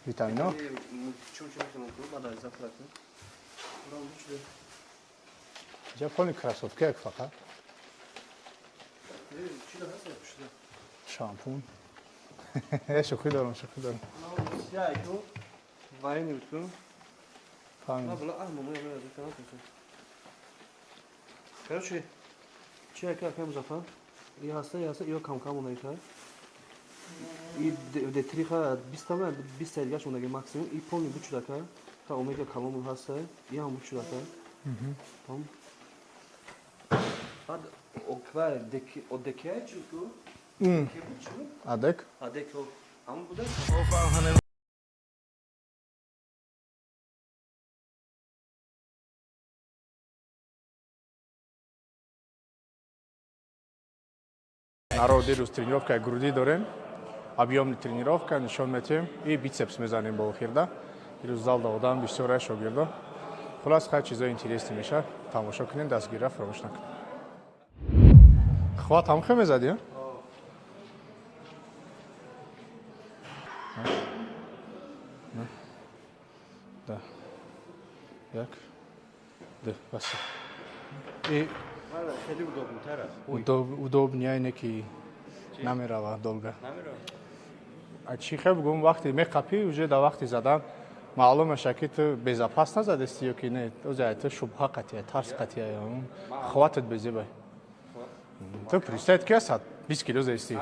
Витамино? Баъд аз завтрак. Ҷа полный кроссовка як фақат. Шампун. Шӯхӣ дорам, шӯхӣ дорам. Вайни буд ку. Фаҳмидам. Короче, чи яка, ака Музаффар? И ҳаста, и ҳаста, иё камкам мондаги. И детриха 20 та, 20 та дигаш мондаги максимум. И полный буд шудака. Та омега калон ҳаста, и ҳам буд шудака. Там. Баъд оква деки, одекия чи ку? Ке буд, чи буд? Адек? Адек, ҳамон буда? Народ, дирӯз тренировкаи грудӣ дорем. Объёмный тренировка нишон метиҳем и бицепс мезанем бо охирда. Дирӯз залда одам бисёра, шогирдо. Хулас, хай, чизои интересный меша, тамошо кунем, дастгирра фаромӯш накунем. Хват ҳам хе мезадӣ? Да, як, ду, бас. И Хеле удобнтар аст. Удобнее не ки намерава долго. Намерава. А чӣ хел бигӯм, вақте меқапӣ, уже дар вақти задан маълум меша, ки ту безопас назадести ё ки не. Оза ту шубҳа қатия, тарс қатия, хватат безебай. Ту представить ки 120 кило зести,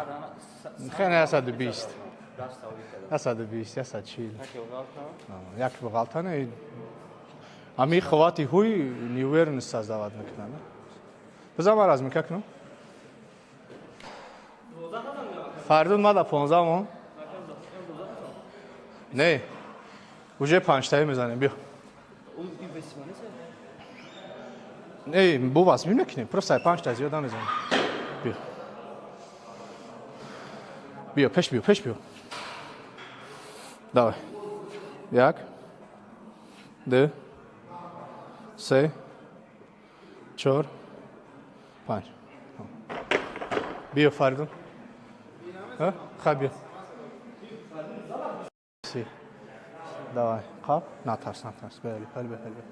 хе, не, 120, 120, 140, як ғалтане. Ами хвати ҳуй неуверенность создавать мекунад. Бизан, ман разминка кунам. Фаридун, ма да 15 мон. Не, уже панҷтаи мезанем, биё. Не, бо вазмин мекунем, просто панҷта зиёд намезанем. Биё, биё, пеш биё, пеш биё. Давай, як, ду, се, чор, панҷ. Биё, Фаридун. Хай, биё. Си, давай, қап, натарс, натарс. Бели, бели, бели.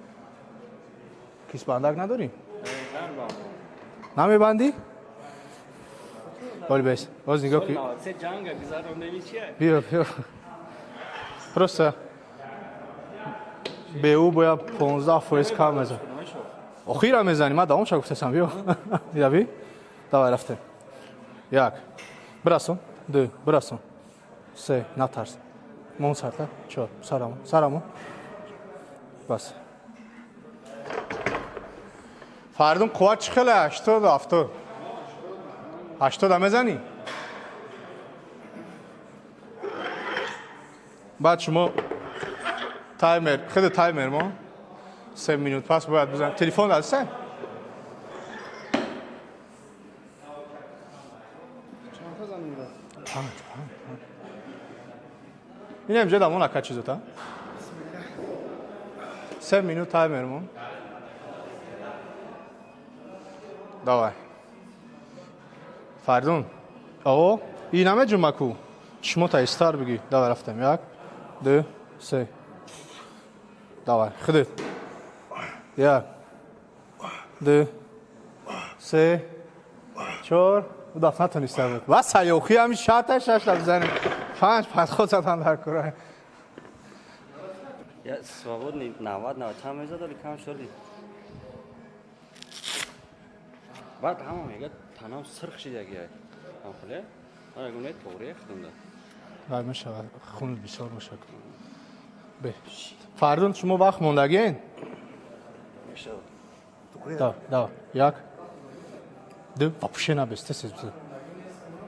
Кисбандак надорӣ? Намебандӣ? Боли, бес, боз нигоҳ ки. Се ҷанга гузарондеми чия? Биё, биё. Просто бе ӯ бояд 15% кам мезан. Охира мезанӣ, ман давомша гуфтасам, биё. Яви? Давай, рафтем. Як. Бирасон. Ду, бирасон. Се, натарс. Мон сарта. Чор, сарамо, сарамо. Бас. Фаридун, қувват чӣ хеле? 80, 70. 80 мезанӣ? Баъд шумо таймер, хеле таймер мо. 3 минут пас бояд бизан. Телефон дастсе? Панҷ, панҷ, панҷ. Инам ҷа дамон ака чизота. 3 минут таймер мон. Давай. Фаридун. О, и намеҷума ку. Шумо та истар бигӣ. Давай, рафтем. Як, ду, се. Давай, худет. Як, ду, се, чор. У даф натониста буд. Ва саёхӣ ҳами шарта шашта бизанем. Панҷ подход задан дар кура. Я свободный 90, 90 чанд мезад, вали кам шуди. Баъд ҳама мегӯяд, танам сирх шидаги. Ҳамхеле? Ман мегӯям, не, тоғрия худамда. Вай мешавад, хун бисёр бошад. Бе. Фаридун, шумо вақт мондагиен? Мешавад. Давай, давай. Як, ду, вообще набес, тез тез бизан.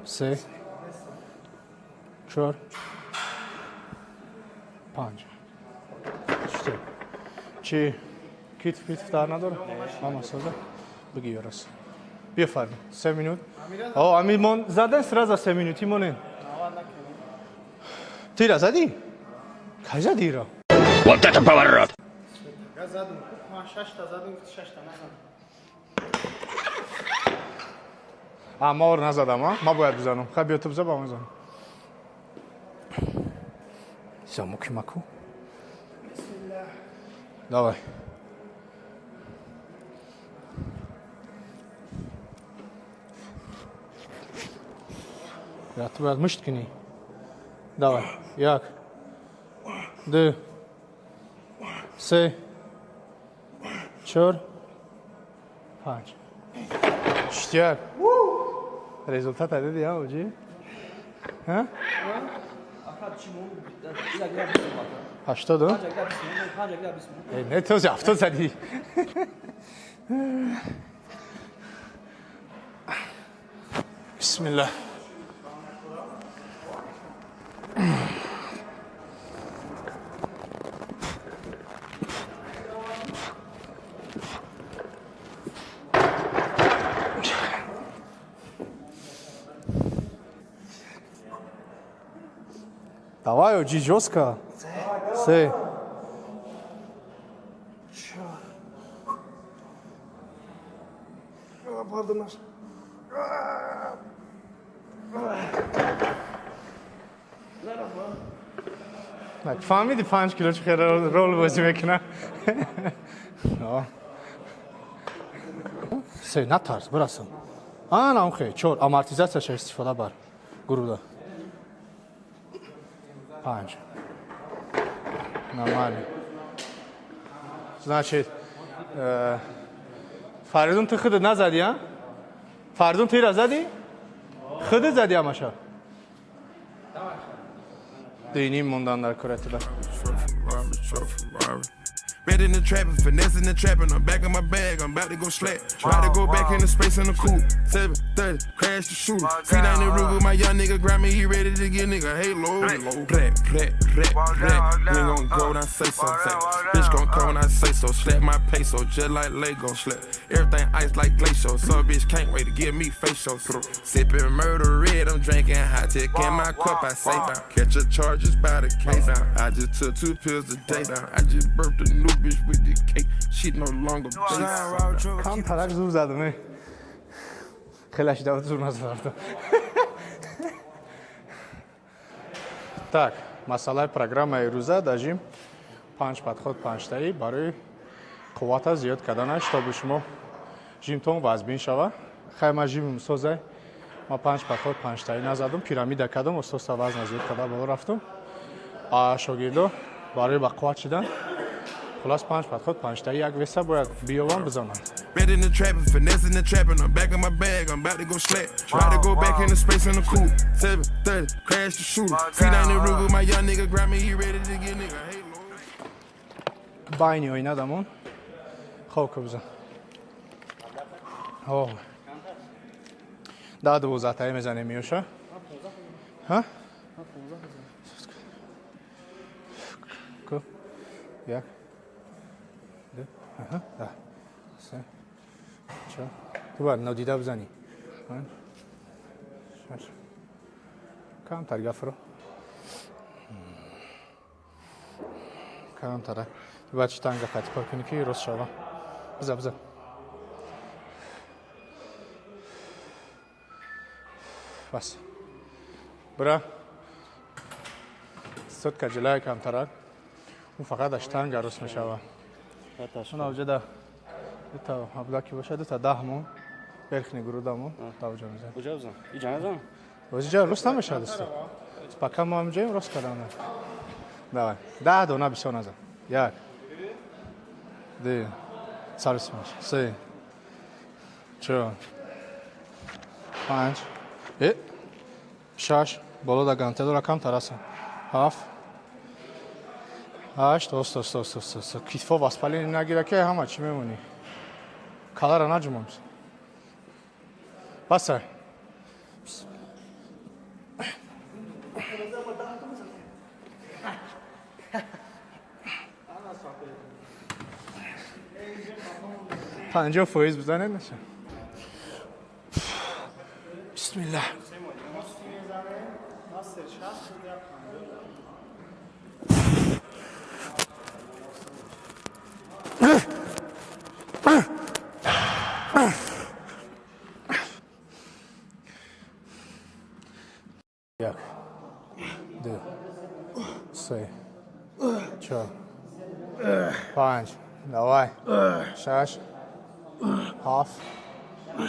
Се, чор, панҷ. Чутур? Чи китф, китф дар надора? Ама соза? Биги, ёрас. Биё, Фаридун, 3 минут. О, ами мон задан сразу 3 минути монен. Тира задӣ? Кай задӣ ира? Вот это поворот! Задум, ман шашта задум, шашта назадам. А, ма ор назадам, а? Ма бояд бизанам. Хай, биё, ту биза, ба ман занам. Замоки маку. Давай. Я, ту бояд мушт кунӣ. Давай. Як. Ду. Се. Чор. Панҷ. Ништяк. Результат диди, а, оҷи? Ҳа? Ака, чӣ мон? Ила гира 20 мон. 80? Панҷ гира 20 мон, панҷ гира 20 мон. Э, не, то 70 задӣ. Бисмиллаҳ. Давай, оҷи, жёстко. Се. Пардонаш. Так, фаҳмиди, 5 кило чӣ хел рол бозӣ мекунам? Се, натарс, бирасам. Ана охе, чор, амортизатсияша истифода бар. Груда. Панҷ. Нормально. Значит, Фаридун, ту худат назадӣ, а? Фаридун, ту ира задӣ? Худат задӣ ҳамаша? Дуйним мондан дар куратиба. Red in the trapping, finesse in the trapping. I'm back in my bag, I'm about to go slack. About to go back in the space in the coupe. 730, crash the shooter. C90 Ruger, my young nigga grab me, he ready to get nigga halo. Rat, rat, rat, rat. We gon' go when I say so. Say. Bitch gon' come when I say so. Slap my peso, just like Lego. Slap. Everything ice like glacial. So bitch can't wait to give me facial. Sipping murder red, I'm drinking hot tech in my cup. I say down. Catch a charges by the case. I just took two pills a day. I just birthed a new bitch with the cake. She no longer base. Камтарак зур задам, э. Хеле ашида зур назадам. Так, масъалаи программаи рӯза дажим панҷ подход панҷтаӣ барои қуввата зиёд карданаш, чтобы шумо жимтон вазбин шава. Хай, ма жимм созай, ма панҷ подход панҷтаӣ назадум, пирамида кардам, остоста вазна зиёд карда боло рафтум. А шогирдо барои ба қувват шидан, хулас, панҷ подход панҷтаӣ як веса бояд биёвам, бизананд. Red in the trapping, finesse in the trapping. I'm back in my bag, I'm about to go slack. About to go back in the space in the coupe. 730, crash the shooter. C90 Ruger, my young nigga grab me, he ready to get nigga halo. Байни оина дамон хоб ка бизан. О. 10 12таи мезанем миёша. Ҳа? Ку? Як. Ду. Аҳа, 10. Се. Чор. Ту бояд нодида бизанӣ. Панҷ. Шаш. Камтар гафро. Камтара. Ту бояд штанга қати кор кунӣ, ки рост шава. Биза, биза. Бас. Бира. Сотка ҷилая камтарак. Ӯ фақат аз штанга рост мешава. Уна уҷада дута ҳаблаки бошад, дута 10 мон. Верхний грудамон. Давҷа мезан. Куҷа бизан? Иҷа назан? Озиҷа рост намешавад, дӯсто. Пока мо ҳамҷоем, рост кардам. Давай. 10 дона, бисёр назан. Як. Ду. Сарисмаш. Се. Чор. Панҷ. Э. Шаш. Боло да гантелора камтар асан. Ҳафт. Ҳашт. Ост, ост, ост, ост, ост. Китфо воспаление нагира, ки ҳама чӣ мемонӣ. Калара наҷумам. Басай. 50% бизанед, наша. Бисмиллаҳ. Як. Ду. Се. Чор, панҷ, давай, шаш, ҳафт,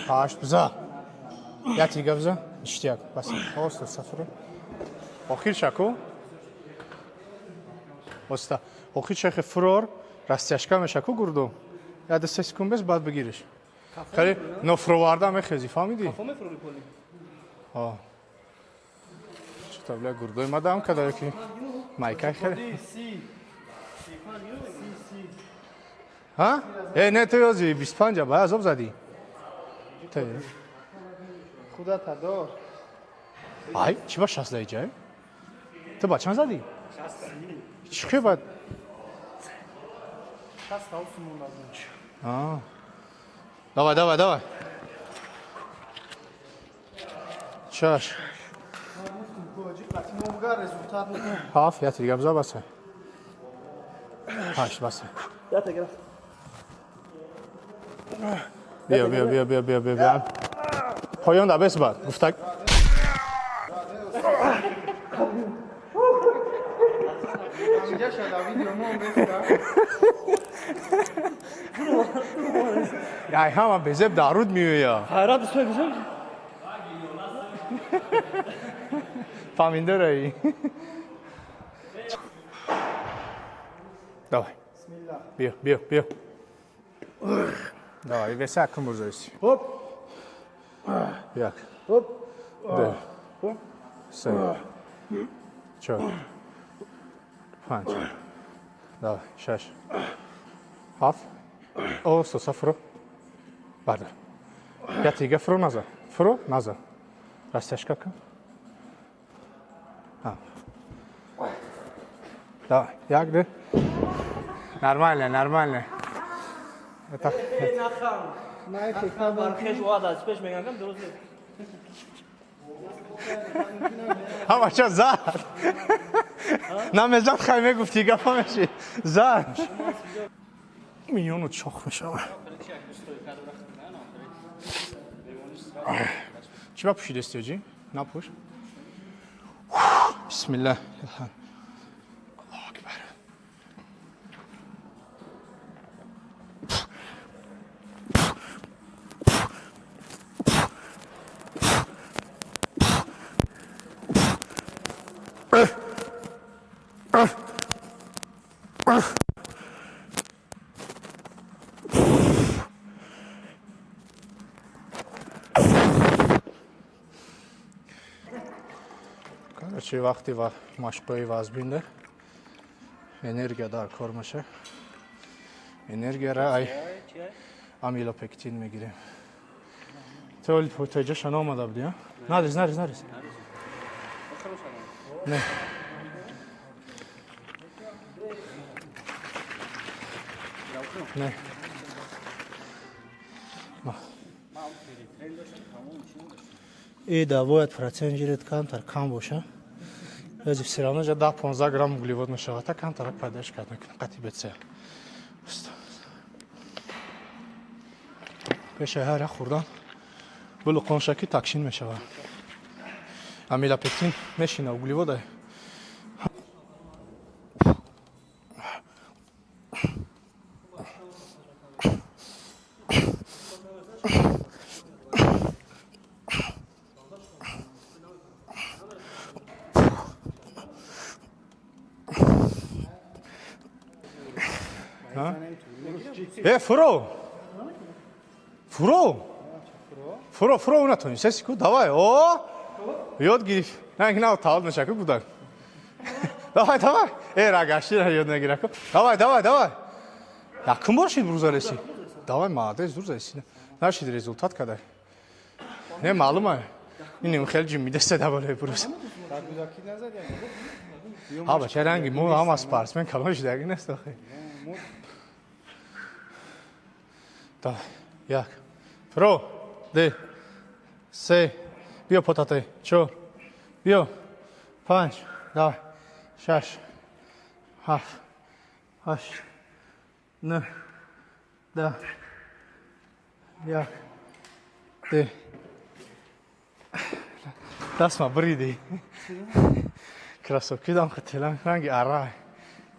ҳашт, биза. Як дига биза. Ништяк. Бас. Оста сафро. Охир шаку. Оста. Охир шахи фурор растяжка мешаку гурду. Я 2 секунд бес баъд бигириш. Хеле но фуроварда мехези, фаҳмидӣ? Қафо мефурори поли. Ҳо. Чӣ табля гурдои мадам када ки майкай хеле. Ҳа? Э, не, ту ёзи 25 ба азоб задӣ. Те. Худата дор. Ай, чӣ ба 60 даиҷа? Ту ба чанд задӣ? Чӣ хел ба 60 сумон аз. А. Давай, давай, давай. Шаш. Ҳафт, яти дига биза басе. Ҳашт басе. Ята гирифт. Биё, биё, биё, биё, биё, биё, биё. Поён да бес бад. Гуфтак. Ай, ҳама безеб даруд меоя. Ҳайрат бисмилла бисмилла. Фаҳмидараи. Давай. Биё, биё, биё. Давай, веса кун бурзоиси. Хоп. Як. Хоп. Ду. Се. Чор. Панҷ. Давай, шаш. Ҳафт. О, соса фуро. Бардор. Як дига фуро назар. Фуро назар. Растяжка кун. Ҳа. Давай, як, ду. Нормально, нормально. Это Нахан. Бархеш вада, пеш меган кам дуруст нест. Ҳамаша зад. Намезад хай мегуфти гапа меши. Зад. Миёну чох мешава. Чӣ ба пӯшидести оҷӣ? Напӯш. Бисмиллаҳ. Аллоҳу акбар. Короче, вақти машқҳои вазбинда энергия дар кор меша. Энергияра ай амилопектин мегирем. Ту оли то иҷоша наомада будӣ, а? Нарез, нарез, нарез. Не. Не. И да бояд процент жирет камтар кам боша. Ези все равно жа 10-15 грамм углевод мешавад, та камтарак пайдош кард мекунам қати БЦ. Пешаи ҳар як хӯрдан булуқонша ки такшин мешавад. Амилопектин мешина углевода. Э, фуро! Фуро! Фуро, фуро унатонӣ. Се секунд, давай. О! Ёд гирифт. На, ин нав таваллуд мешава ку кӯдак. Давай, давай. Э, рагашира ёд нагира ку. Давай, давай, давай. Якум бор шид бурза реси. Давай, молодец, зур заси. Нашид результат кадай. Не, маълума. Инем хеле ҷим мидеста да болои буруз. Ҳа, бача ранги мо ҳама спортсмен калон шидаги нест охи. Давай, як. Фуро, ду, се, биё потате, чор, биё, панҷ, давай, шаш, ҳафт, ҳашт, нӯҳ, 10, як, ду. Дастма бриди. Кроссовки дам хатела ранги ара.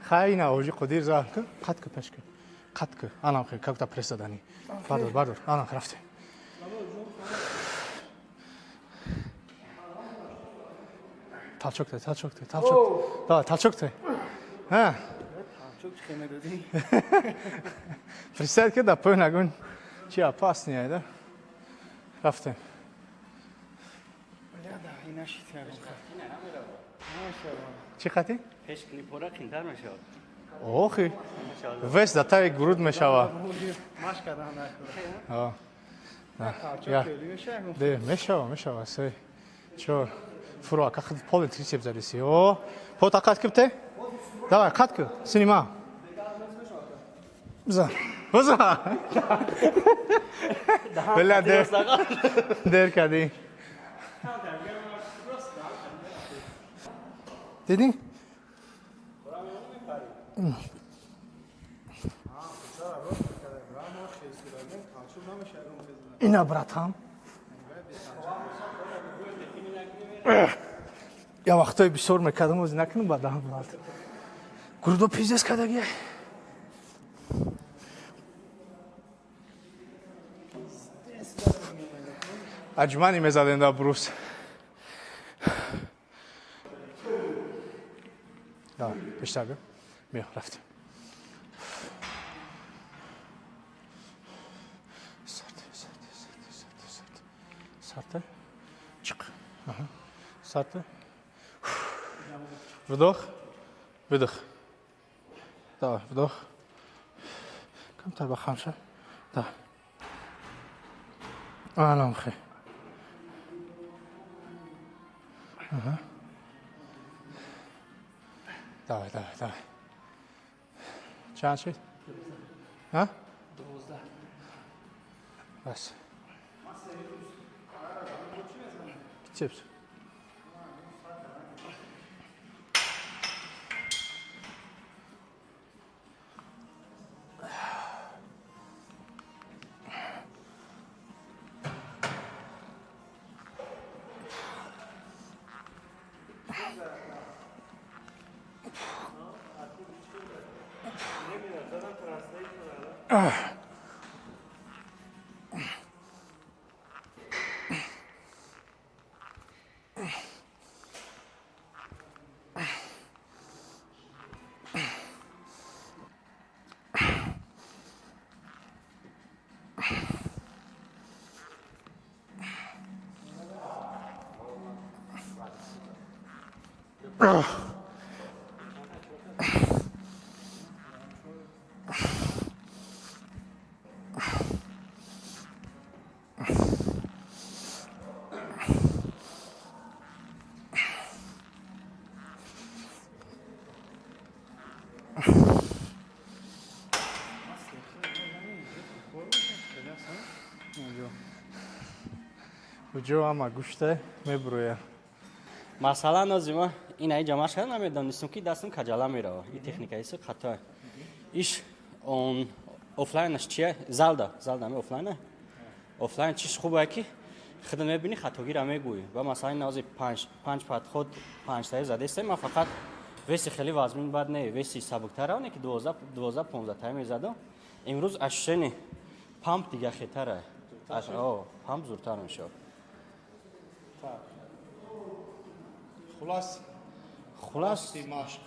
Хай, ина оҷи Қодир зад. Қат ку, пеш ку. Қат ку. Анам хе, как та пресс задани. Бардор, бардор. Анам рафтем. Толчок дай, толчок дай, толчок. Давай, толчок дай. Ҳа. Толчок чӣ медодӣ? Представь, ки да пой нагун. Чи опасный да? Рафтем. Чӣ қатӣ? Пеш кунӣ пора қинтар мешавад. Охи. Вес да таи груд мешава. Маш кардан накун. Я. Де, мешава, мешава. Се, чор. Фуро, ака худ поли трицепс задиси. О, по тақат кибте? Давай, қат ку. Синима. Бизан. Бизан. Бля, дер. Дер кардӣ. Дидӣ? Ина, братан. Я вақтҳои бисёр мекардам, ози накунам, ба даҳам брат. Грудо пиздец кардагия. Аҷмани мезадем да брус. Давай, пештар биё. Биё, рафтем. Сарте, сарте, сарте, сарте, сарте. Сарте. Чиқ. Аҳа. Сарте. Вдох. Выдох. Давай, вдох. Камтар ба хамша. Давай. Анам хе. Аҳа. Давай, давай, давай. Чанд шид? Ҳа? 12. Бас. Бицепс. Куҷо ҳама гӯшта мебурӯяд. Масалан, ози ма ин аи ҷамъаш карда намедонистам, ки дастам каҷала мерава. И техникаиси хато. Иш он офлайнаш чия? Залда, залда ами офлайна. Офлайн чиш хубае, ки худат мебинӣ, хатогира мегӯӣ. Ва масалан, ин ози панҷ панҷ подход панҷтаи задестем, ман фақат веси хеле вазмин бад не, веси сабуктара, оне ки 12, 12, 15 таи мезадам. Имрӯз ощущение памп дига хетара. О, памп зуртар мешавад. Хулас, Хулас, машқ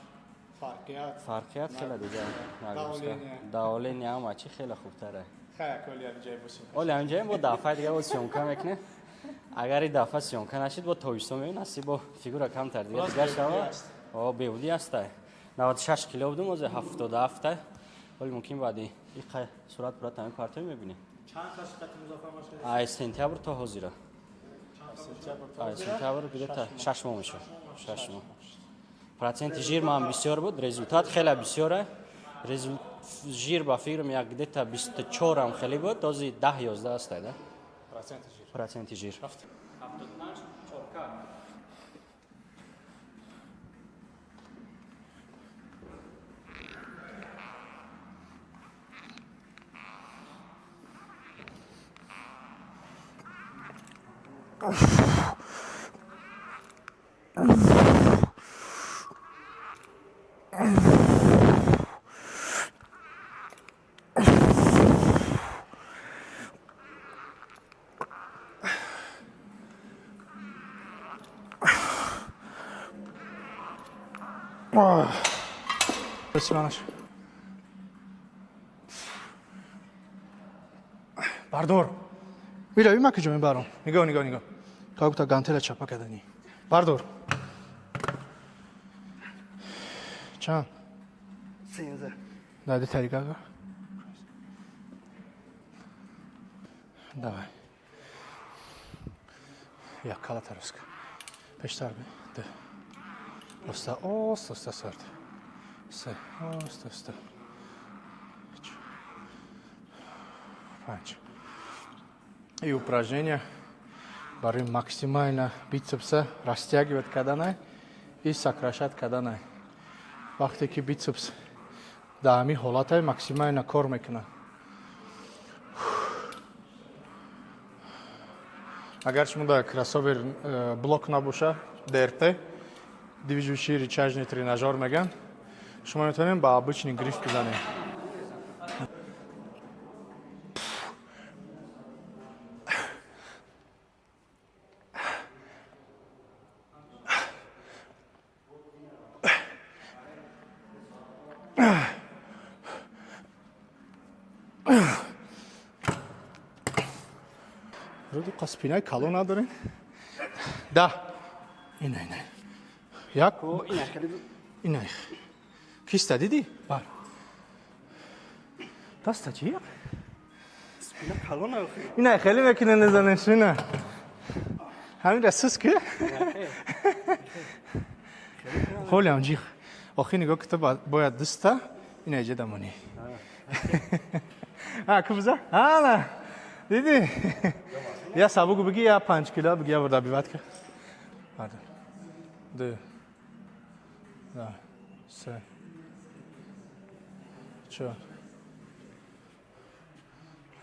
фарқият. Фарқият хеле дига. Давление. Давление, ҳама чи хеле хубтаре. Хай, коли ҳамҷай бошем. Оли ҳамҷаем, бо дафъаи дига бо съёмка мекунем. Агар и дафъа съёмка нашид, бо тобистон мебин, насиб, бо фигура камтар дига Хулас, дигар беҳбудӣ шава. аст. О, беҳбудӣ ҳастай. 96 кило будум, ҳозир 77. Оли мумкин баъди иқа сурат пурат ҳамин партои мебинӣ. Чанд қати Музаффар машқ? Ай сентябр то ҳозира. Сентябр то Ай сентябр, где-то 6 моҳ мешавад. 6 моҳ. Проценти жир ман бисёр буд, результат хеле бисёре. Жир ба фикрам як где-то 24-ам хеле буд, този 10, 11 астай, да? Проценти жир. Проценти жир. Рафтем. 75 чорка. Расиманаш. Бардор. Мирави ма куҷо мебарам? Нигоҳ, нигоҳ, нигоҳ. Как будто гантела чапа кардани. Бардор. Чанд? 13. Дай тарига. Давай. Як калата руск. Пештар бе. Д. Оста, оста, оста, сард. Се, оста, оста. Панҷ. И упражнения барои максимально бицепса растягивать карданай и сокращать карданай. Вақте ки бицепс дар ҳамин ҳолатай, максимально кор мекунад. Агар шумо дар кроссовер блок набоша, ДРТ, движущий рычажный тренажер меган, шумо метавонед ба обычный гриф бизанед. Руди спинаи калон надорем. Да. Ина, ина. Як. Ина. Киста дидӣ? Бар. Даста чи? Спина калона охи. Ина хеле мекунه незанеш ина. Ҳамин сус ки? Ҳолиам ҷиқ. Охи нигоҳ ки ту бояд дуста ина иҷа дамонӣ. А, ку биза? Ана. Дидӣ? Я сабук бигӣ, я 5 кило бигӣ, я бурда биват ка. Бардор. Ду. Да. Се. Чор.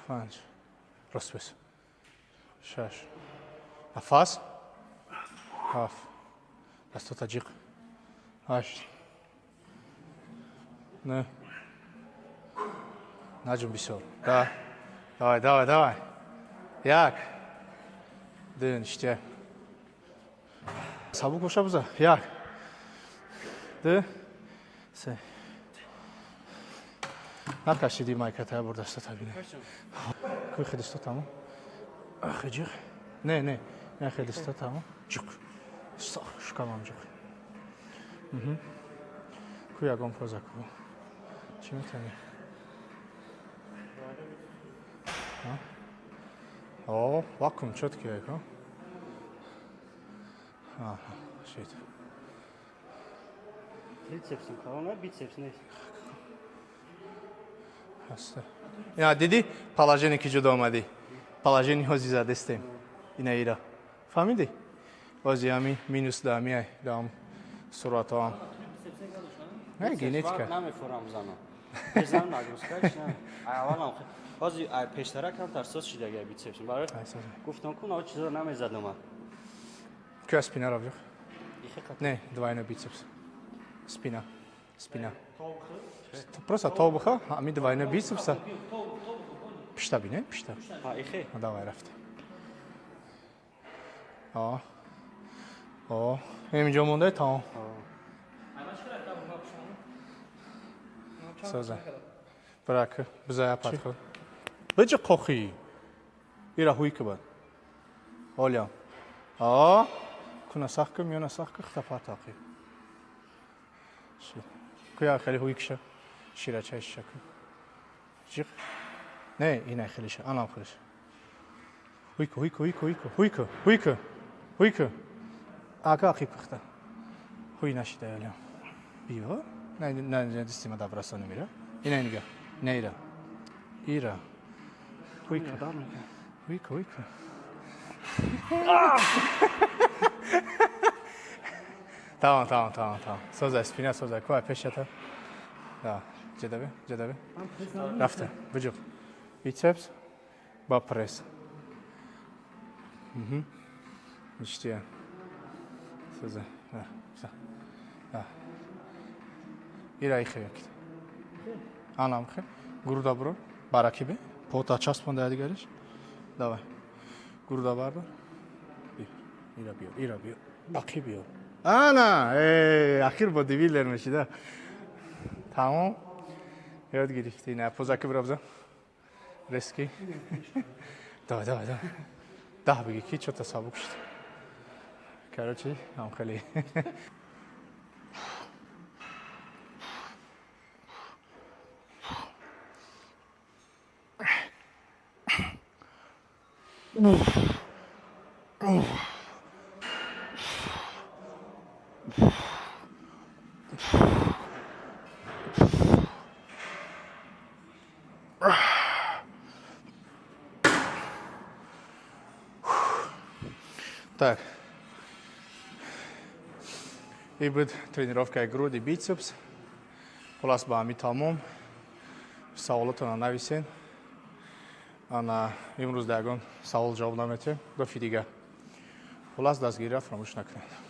Панҷ. Рост бис. Шаш. Нафас. Ҳафт. Дастото ҷиқ. Ҳашт. Нӯ. Наҷум бисёр. Да. Давай, давай, давай. Як. Ду, ништяк. Сабук боша биза. Як. Ду. Се. Накашиди майката бур дастата бине. Куй хедисто тамом. Ахи ҷиқ. Не, не. Не хедисто тамом. Ҷиқ. Сах шикамам ҷиқ. Ку ягон поза ку. Чӣ метавонӣ? О, вакуум чёткий ко. Аҳа, шит. Трицепсом калона, бицепс нест. Ҳаста. Ина дидӣ положение ки ҷудо омадӣ? Положение ҳози задестем. Ина ира. Фаҳмидӣ? Ҳози ҳами минус да ҳами ай дам суратоам. Не, генетика. Намефорам зано. Безан нагрузка чи на. Ай аввалам ҳози ай пештара камтар соз шидаги бицепсом. Барои гуфтам ку нав чизо намезадам ман. Кӯя спина равҷух. Ихе қат. Не, двойной бицепс. Спина. Спина. Просто тобуха, ҳами двойной бицепса. Пишта би, не? Пишта. Ҳа, ихе. Давай, рафте. О. О, инҷо монда тамом. Соза. Брак, бизая патхо. Биҷи қохи. Ира ҳуй ки бад. Ҳолиам. О, куна сах ки, миёна сах ки, хта патақи. Куя хеле ҳуй киша. Ширачай шиша ку. Ҷиқ. Не, ина хелиша, анам хелиша. Ҳуй ку, ҳуй ку, ҳуй ку, ҳуй ку, ҳуй ку, ҳуй ку, ҳуй ку. Ака ақи пухта. Ҳуй нашида ялям. Биё. Не, не, не, дисти ма добрасо намира. Ина нига. Не ира. Ира. Ҳуй ку. Ҳуй ку, ҳуй ку. Тамом, тамом, тамом, тамом. Соза, спина соза. Ку пешата. Да, ҷадабе, ҷадабе. Рафта, биҷуқ. Бицепс ба пресс. Ништяк. Соза. Да, да. Ира ихе якит. Анам хе. Гурда бро. Бараки бе. Пота часпонда дигариш. Давай. Гурда бардор. Ира биё, ира биё. Ақи биё. Ана, э, ахир бодибилдер мешида. Тамом. Ёд гирифтӣ. На, позаки бира бизан. Резкий. Давай, давай, давай. 10 бигӣ ки чё-то сабук шуд. Короче, ҳам хеле. Так. И буд тренировкаи груди, бицепс. Хулас, ба ҳами тамом. Саволотонро нависен. Ана имрӯз да ягон савол ҷавоб наметем. Дафи дига. Хулас, дастгириро фаромӯш накунед.